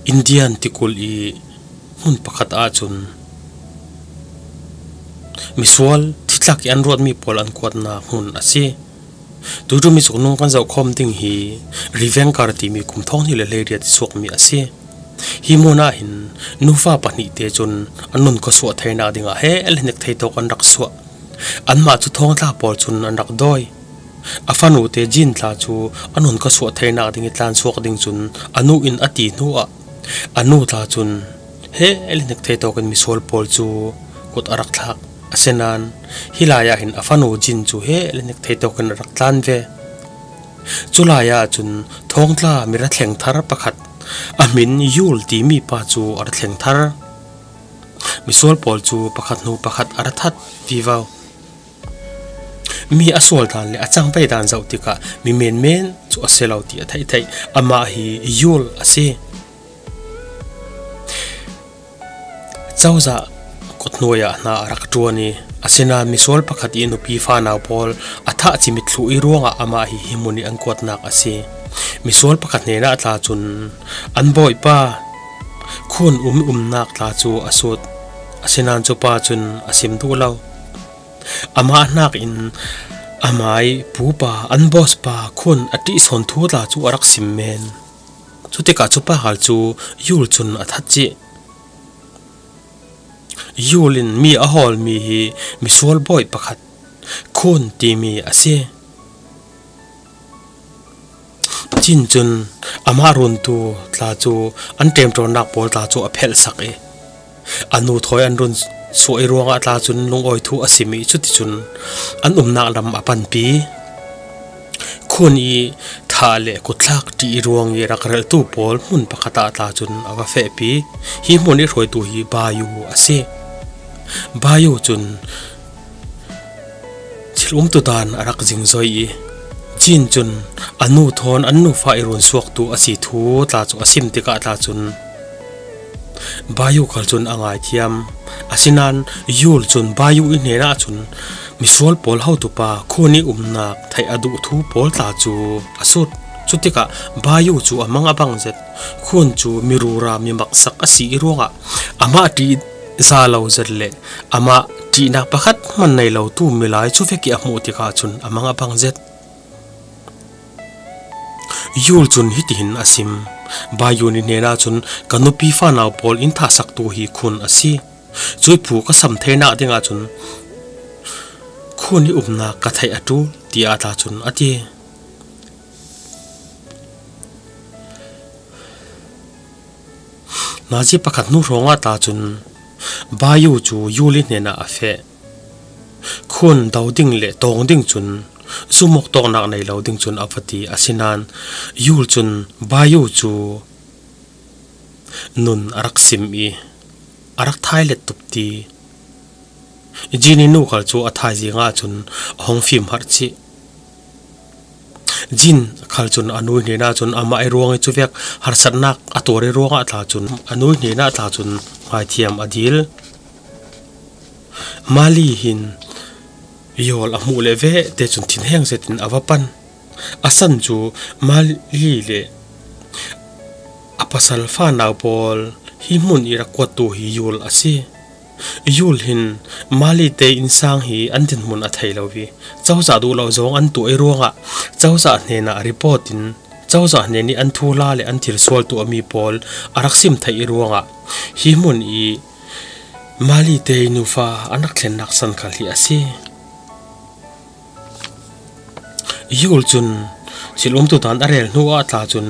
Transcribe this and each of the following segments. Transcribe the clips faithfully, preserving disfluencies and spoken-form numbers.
Indian tikul i hmun pakhat ahcun misual thitlak i an ruatmi pawl an kuatnak hmun a si. Tuiṭumi cuknung kan zohkhawm ding hi Rivengar timi kum thawng hnih le hleiriat i suakmi a si. Hi hmun ah hin nufa pahnih te cun an nun khuasuah theinak dingah he le hnik thei tawk an rak suah. Anmah cu thawngtla pawl cun an rak dawi. A fanu te Jin tla cu a nun khuasuah theinak ding i tlansuak ding cun a nu in a ti hnuah a nu tla cun he le hnik thei tawkin misual pawl cu kut a rak thlak. Asinain hi lai ah hin a fanu Jin cu he le hnik thei tawkin a rak tlan ve. Cu lai ah cun thawngtla mi ra thleng thar pakhat a hmin Yul timi pa cu a ra thleng thar. Misual pawl cu pakhat hnu pakhat a ra that vivo. Mi a sual dan le a cangvei dan zoh tikah mi menmen cu a si lo ti a theih theih. Amah hi Yul a si. Cozah kut hnuai ah hna a rak ṭuan i, asinain misual pakhat i nupi fanau pawl a thah cimit thluh i ruangah amah hi hi hmun i an kuatnak a si. Misual pakhat hnenah tla cun an bawipa Khun um umnak tla cu a sut. Asinain cu pa cun a sim duh lo. Amah hnakin amai pupa an boss pa Khun a ṭih sawn thu tla cu a rak sim men. Cutikah cu pa khal cu Yul cun a that cih. Yul in mi a hawlmi hi misual bawi pakhat Khun timi a si. Jin cun amah runtu tla cu an ṭemṭawnnak pawl tla cu a phelhsak i, a nu thawi an run suah i ruangah tla cun lungawi thu a sim i, cuticun an umnak lam a panpi. Khun i thah le kutthlak ṭih i ruang i rak relhtu pawl hmun pakhat ah tla cun a va fehpi. Hi hmun i hruaitu hi Bayu a si. Bayu cun thil umtu dan a rak zingzoi i, Jin cun a nu thawn an nufa i runsuaktu a si thu tla cu a sim tikah tla cun Bayu khal cun a ngaithiam. Asinain Yul cun Bayu i hnenah cun misual pawl hotupa Khun i umnak theih a duh thu pawl tla cu a sut. Cutikah Bayu cu a mang a bang zet. Khun cu mi rura, mi maksak a si i ruangah amah ṭih za lo zet le amah ṭihnak pakhat hman nei lotu milai cu vek i a hmuh tikah cun a mang a bang zet. Yul cun hitihin a sim. Bayu nih hnenah cun, "Ka nupi fanau pawl in thahsaktu hi Khun a si. Cuih phu ka sam theinak dingah cun Khun i umnak ka theih a ṭul," tiah tla cun a ti. Nazi pakhat hnu hrawngah tla cun Bayu cu Yul i hnenah a feh. Khun do ding le tawng ding cun zumawk tawknak nei lo ding cun a va ti. Asinain Yul cun Bayu cu nun a rak sim i a rak thai let tuk ti. Jin i nu khal cu a thaizing ahcun a hung fim harh chih. Jin khal cun a nu i hnenah cun amah i ruang i cuvek harsatnak a tuar i ruangah tla cun a nu i hnenah tla cun ngaithiam a dil. Mali hin yawl a hmuh le ve te cun thinheng zetin a va pan. A san cu Mali le a pasal fanau pawl hi hmun i rak kuattu hi Yul a si. Yul hin Mali te innsang hi an dinhmun a thei lo i, cozah duh lo zong an tuah i ruangah cozah hnenah report in cozah hnen i an thuhla le an thil sual tuahmi pawl a rak sim theih i ruangah hi hmun i Mali te nufa an rak thlennak san khal hi a si. Yul cun thil umtu dan a rel hnu ah tla cun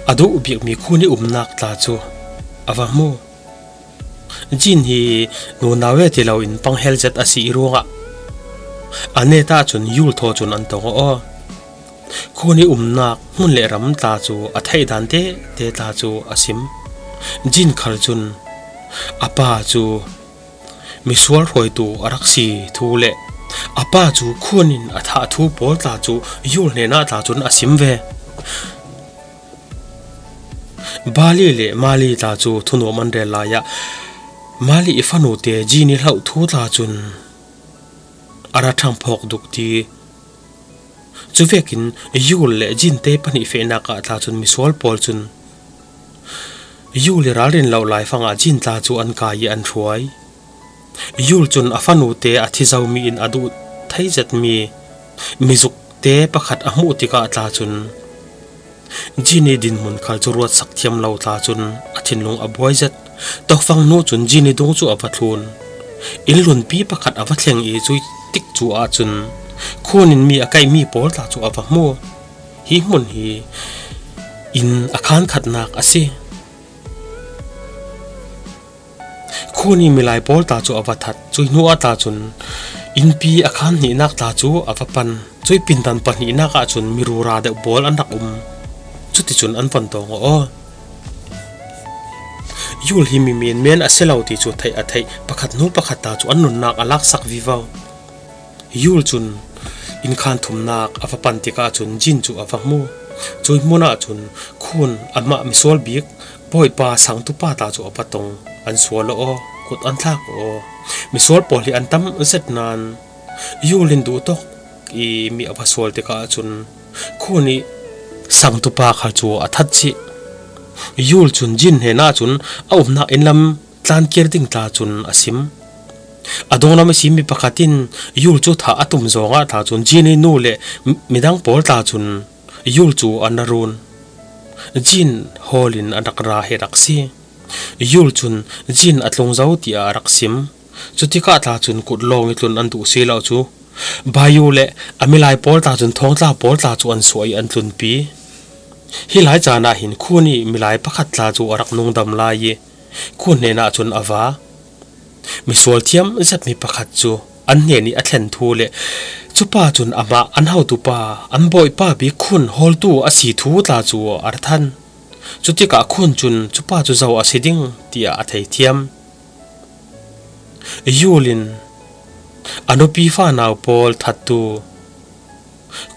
a duh bikmi Khun i umnak tla cu a va hmu. Jin hi nunau e ti loin panghel zet a si i ruangah a net ahcun Yul thaw cun an tong aw. Khun i umnak hmun le ram tla cu a theih dan tete tla cu a sim. Jin khal cun a pa cu misual hruaitu a rak si thu le a pa cu Khun in a thah thu pawl tla cu Yul hnenah tla cun a sim ve. Bali le Mali tla cu thunuam an rel lai ah Mali i fanute Jin i hloh thu tla cun a ra ṭhang phawk duk ti. Cuvekin Yul le Jin te pahnih fehnak ah tla cun misual pawl cun Yul i ralrin loh laifangah Jin tla cu an kai i an hruai. Yul cun a fanute a thi zomi in a duh thei zetmi mizukte pakhat a hmuh tikah tla cun Jin i dinhmun khal cu ruatsak thiam lo tla cun a thinlung a buai zet. Tokfang hnu cun Jin i dung cu a va thlun. Inn lunpi pakhat a va thleng i cuih tik cu ahcun Khun in mi a kaihmi pawl tla cu a va hmu. Hi hmun hi inn a khan khatnak a si. Khun i milai pawl tla cu a va that. Cuih hnu ah tla cun innpi a khan hnihnak tla cu a va pan. Cuih pindan pahnihnak ahcun mi rura deuh pawl an rak um. Cuticun an von tawng aw. Yul hi mi menmen a si lo ti cu theih a theih, pakhat hnu pakhat tla cu an nunnak a laksak vivo. Yul cun innkhan thumnak a va pan tikah cun Jin cu a va hmu. Cuih hmun ah cun Khun amah misual bik Bawipa sangtupa tla cu a va tong. An sual aw, kut an thlak aw. Misual pawl hi an tam zet nain Yul in duh tawk i mi a va sual tikah cun Khun i sangtupa khal cu a that chih. Yul cun Jin hnenah cun a umnak inn lam tlankir ding tla cun a sim. A dunglam ihsi mi pakhat in Yul cu thah a tum zawngah tla cun Jin i nu le midang pawl tla cun Yul cu an ra run. Jin hawl in an rak ra hi a rak si. Yul cun Jin a tlung zo tiah a rak sim. Cutikah tla cun kut lawng i tlun an duh si lo cu Bayu le a milai pawl tla cun thawngtla pawl tla cu an suah i an tlunpi. Hi lai caan ah hin Khun i milai pakhat tla cu a rak nungdam lai i Khun hnenah cun a va. Misual thiam zetmi pakhat cu an hnen i a thlen thu le cupa cun amah an hotupa, an bawipa bik Khun hawltu a si thu tla cu a ra than. Cutikah Khun cun cupa cu zo a si ding tiah a thei thiam. Yul in a nupi fanau pawl thattu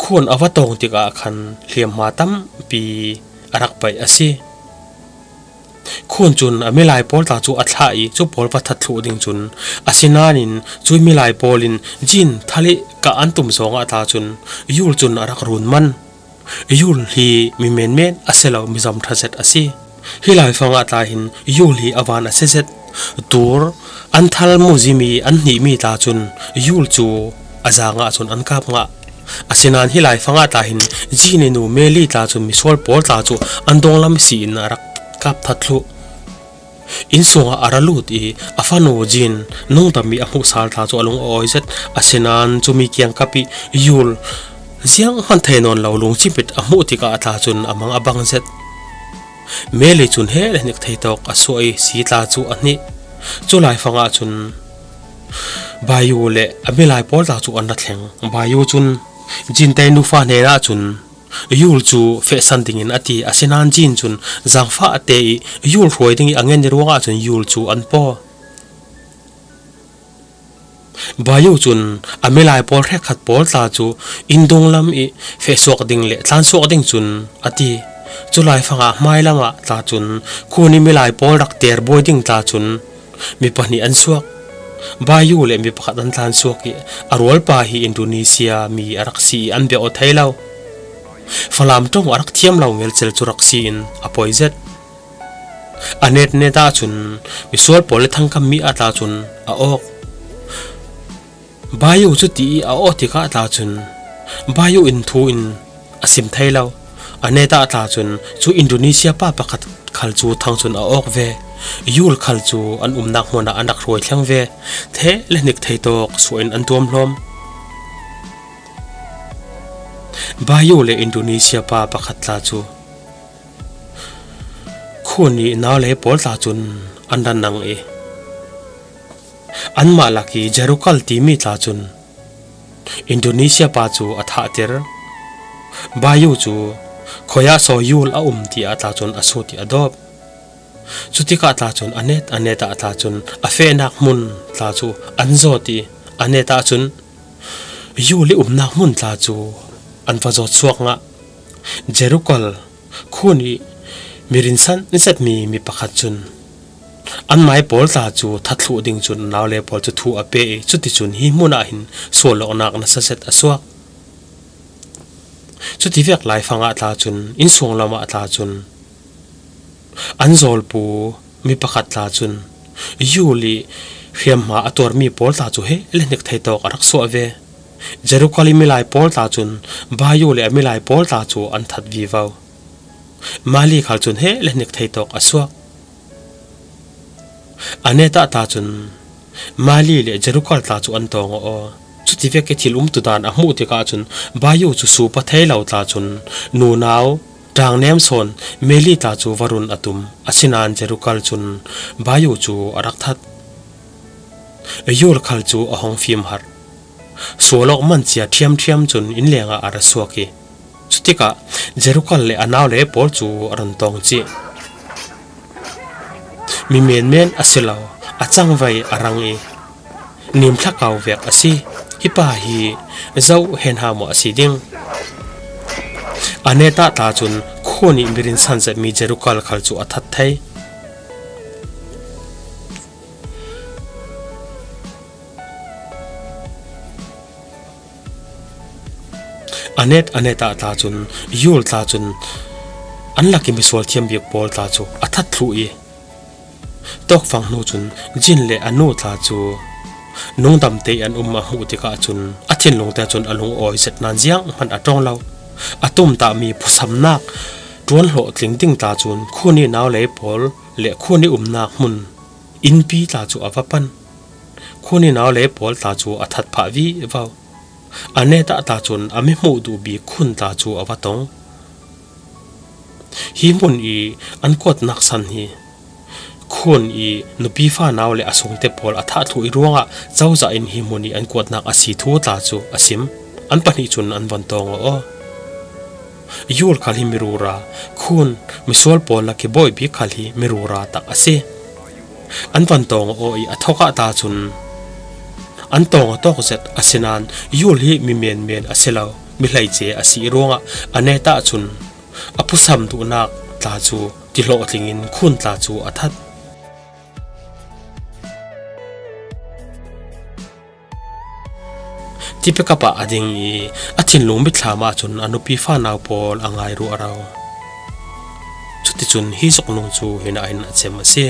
Khun a va tawng tikah khan hliamhma tampi a rak paih a si. Khun cun a milai pawl tla cu a thlah i cu pawl va that thluh ding cun, asinain cuih milai pawl in Jin thal i kah an tum zawngah tla cun Yul cun a rak run man. Yul hi mi menmen a si lo, mizom ṭha zet a si. Hi laifangah tla hin Yul hi a van a si zet. Tur an thal muzimi an hnihmi tla cun Yul cu a zaangah cun an kap ngah. Asinain hi laifangah tla hin Jin i nu Meli tla cun misual pawl tla cu an donglam si in a rak kap that thluh. Inn sungah a ra lut i a fanu Jin nungdam i a hmuhsal tla cu a lung a awi zet. Asinain cumi kiangkap i Yul zianghman thei nawn lo lungcimit a hmuh tikah tla cun a mang a bang zet. Meli cun he le hnik thei tawk a suah i si tla cu a hnih. Cu laifangah cun Bayu le a milai pawl tla cu an ra thleng. Bayu cun Jin te nufa hnenah cun Yul cu fehsan dingin a ti. Asinain Jin cun zangfah te i Yul hruai ding i a ngen i ruangah cun Yul cu an paw. Bayu cun a milai pawl hrekkhat pawl tla cu inn dunglam i fehsuak ding le tlansuak ding cun a ti. Cu laifangah hmailam ah tla cun Khun i milai pawl rak ter buai ding tla cun mi pahnih an suak. Bayu le mi pakhat an tlansuak i a rualpa hi Indonesia mi a rak si i an bia aw thei lo. Falam ṭong a rak thiam lo ngelcel cu rak si in a poi zet. A netnet ahcun misual pawl le thangkam mi ah tla cun a awk. Bayu cu ti i a aw tikah tla cun Bayu in thu in a sim thei lo. A net ah tla cun cu Indonesia pa pakhat khal cu thang cun a awk ve. Yul khal cu an umnak hmun ah an rak hruai thleng ve. Theh le hnik thei tawk suah in an tuam hlawm. Bayu le Indonesia pa pakhat tla cu Khun i naule pawl tla cun an ra nang i anmah lak i Jerukal timi tla cun Indonesia pa cu a thahter. Bayu cu khuaia saw Yul a um tiah tla cun a sut i a dawp. Cutikah tla cun a net a net ah tla cun a fehnak hmun tla cu an zawt i a net ahcun Yul i umnak hmun tla cu an va zawt suak ngah. Jerukal Khun i mi rinsan zetmi mi pakhat cun anmai pawl tla cu that thluh ding cun naule pawl cu thu a pe i cuticun hi hmun ah hin sual awknak nasa zet a suak. Cutivek laifangah tla cun innsung lamah tla cun An zawlpu mi pakhat tla cun Yul i hriamhma a tuarmi pawl tla cu he le hnik thei tawk a rak suah ve. Jerukal i milai pawl tla cun Bayu le a milai pawl tla cu an that vivo. Mali khal cun he le hnik thei tawk a suak. Aneta tla cun Mali le Jerukal tla cu an tawng aw. Cuti vek i thil umtu dan a hmuh tikah cun Bayu cu supa thei lo tla cun nunau ṭangnem sawn Meli tla cu va run a tum. Asinain Jerukal cun Bayu cu a rak that. Yul khal cu a hong fim harh. Sual awk man cia ṭhiamṭhiam cun innlengah a ra suak i, cutikah Jerukal le a naule pawl cu a run tawng cih. Mi menmen a si lo, a cangvai a rang i, nimthlakau vek a si. Hi pa hi zo hen ha maw a si ding? Aneta tla cun khun i mi rinsan zetmi Jerukal khal cu a that thei. Anet, Aneta tla cun Yul tla cun an lak i misual thiam bik pawl tla cu a that thluh i, tawkfang hnu cun Jin le a nu tla cu nungdam te an um a hmuh tikah cun a thinlung te cun a lungawi zet nain zianghman a ṭong lo. A tumtahmi phusamnak ṭuan hlawhtling ding tla cun khun i naule pawl le khun i umnak hmun innpi tla cu a va pan. Khun i naule pawl tla cu a that phah vivo. Aneta tla cun a mi hmuh duh bik khun tla cu a va tong. Hi hmun i an kuatnak san hi khun i nupi fanau le a sungte pawl a thah thluh i ruangah cozah in hi hmun i an kuatnak a si thu tla cu a sim. An pahnih cun an von tawng aw. Yul khal hi mi rura, khun misual pawl lak i bawi bik khal hi mi rura tak a si. An van tawng aw i a thawkah ta cun an tawng a tawk zet a si nain Yul hi mi menmen a si lo, mi hleice a si i ruangah a neta cun a phusam duhnak tla cu tihlawhtling in khun tla cu a that. Tipikap ah a ding i a thinlung mitthlam ahcun a nupi fanau pawl a ngai ruah ro. Cuticun hi zuknung cu hi nain a cem a si.